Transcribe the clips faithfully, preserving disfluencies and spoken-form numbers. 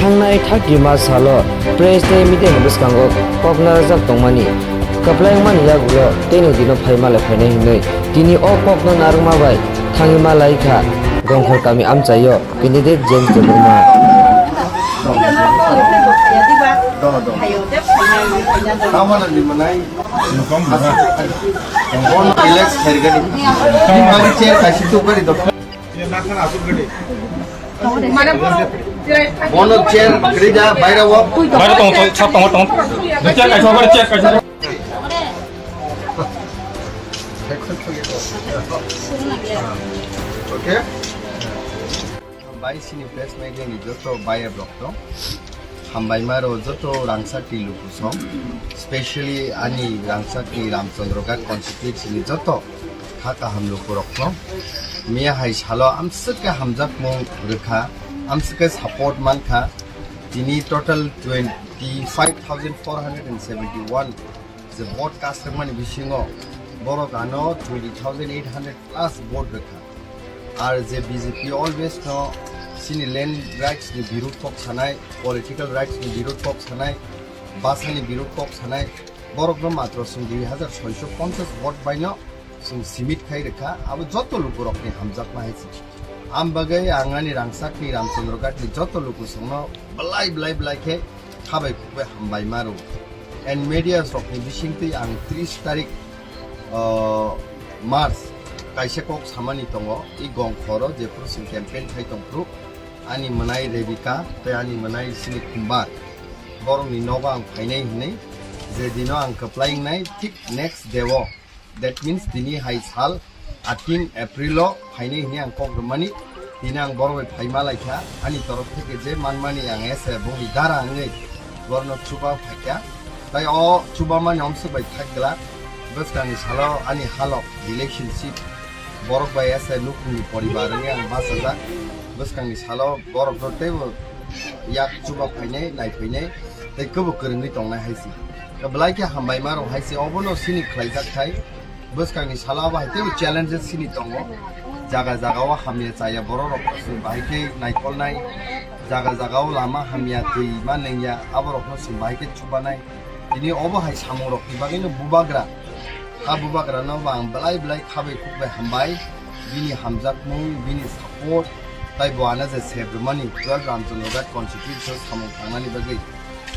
Thangnai thak rima salo press tei media ni bwskango kok narwkjak tongmani kwplai wngmani yagulo teini dino phaima le phainai hinwi tini o kokno narwkma bai thangwi ma lai kha Gongkhor kami amchaio candidate James Debbarma. Bono relax khairgani. Bimani chair kaisa tukari do. Bono chair grida baira wo. Baira tong, tong, sab tong, tong. Chair kaisa, baira chair kaisa. Okay. Bai sini press media ni joto bayar rok to. Hambai maro joto rangsa ti luku song. Specially ani rangsa ti Ramchandra Ghat constituency ni joto kha kaham luku rok no. Miya hai salo amswk khe hamjakmung rwkha, amswk khe support mankha. Tini total twenty five thousand four hundred and seventy one je vote cast rwkmani bisingo borok ano twenty thousand eight hundred plus vote rwkha. Ar je B J P always no chini land rights ni birud kok sanai, political rights ni birud kok sanai, basa ni birud kok sanai, borok no matro chwng dui hazar soiso ponchas vote bai no chwng simit khai rwkha, abo joto lukurok ni hamjakma hai se. Am bagwi ang ani rangchak ni Ramchandra Ghat ni joto luku song no belai belai belai khe khabai khukbai hambai ma rw. And media rok ni bising twi ang tris tarik, uh, March kaisa kok samani tongo, i Gongkhoro jephuru chwng campaign khai tong phuru ani mwnai Rebika tei ani mwnai sini Khumbar borok ni nogo ang phainai hinwi je dino ang kwplai wngnai thik next day o. That means tini hai sal eighteen April o phainai hwnwi ang kok rwmani. Tini ang borok bai phaima lai kha. Ani torof theke je manmani ang ese bongni dara wngwi borokno chuba phai kha. Tai o chubamani omswk bai thak glak. Bwskangni salo ani halok relationship borok bai ese nukhungni poribar wngwi ang bachajak. Bwskangni salo borokno teibo yak chuba phainai, nai phainai, tei kwbo kwrwngwi tongnai hai se. Belai khe hambai ma rok hai se, obono sini khlaijak khai. Bwskangni salo abo hai teibo challenges sini tongo. Jaga jaga o hamya chaya borok rok chwng bahai khe naikolnai, jaga jaga o lama hamya twi ma nengya, abo rokno chwng bahai khe chubanai. Tini obo hai samung rokni bagwino bubagra. A bubagrano bo ang belai belai khabai khukbai hambai. Bini hamjakmung, bini support, tai bo ano je sep rwmani twelve Ramchandra Ghat constituency o samung tangnani bagwi.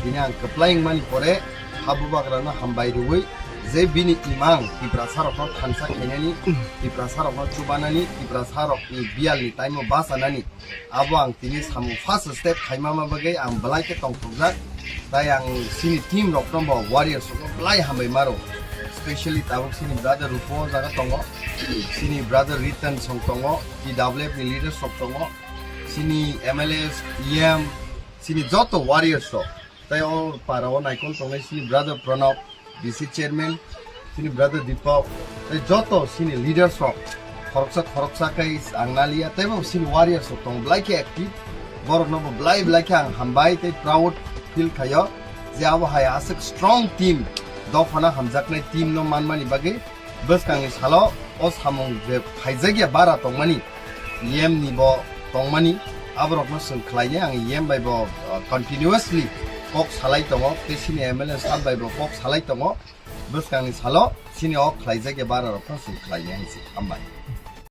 Tini ang kwplai wngmani pore a bubagrano hambai rwui je bini imang Tiprasa rokno thansa khainani, Tiprasa rokno chubanani, Tiprasa rokni biyalni time o bachanani. Abo ang tini samung first step khaimama bagwi ang belai khe tongthokjak. Tai ang sini team rokno bo warriors rokno belai hambai maro. Specially tabuk sini brother Rupo jaga tongo, sini brother Ritan song tongo, T W F ni leaders rok tongo, sini M L As, E M, sini joto warriors rok. Tai o para o naikol tongnai sini brother Pranab, B C chairman, sini brother Deepak, tai joto sini leaders rok khoroksa khoroksa kai ang nalia, teibo sini warriors rok tongo belai khe active, borok no bo belai belai khe ang hambai tei proud feel khaio je abo hai aswk strong team, dophano hamjaknai team no manmani bagwi. Bwskangni salo o samung je phaijakya bara tongmani, E M ni bo tongmani, aborokno chwng khlainai ang E M bai bo, uh, continuously kok salai tongo, tei sini M L A sab bai bo kok salai tongo. Bwskangni salo sini o khlaijakya bara rokno chwng khlainai hai se. Hambai.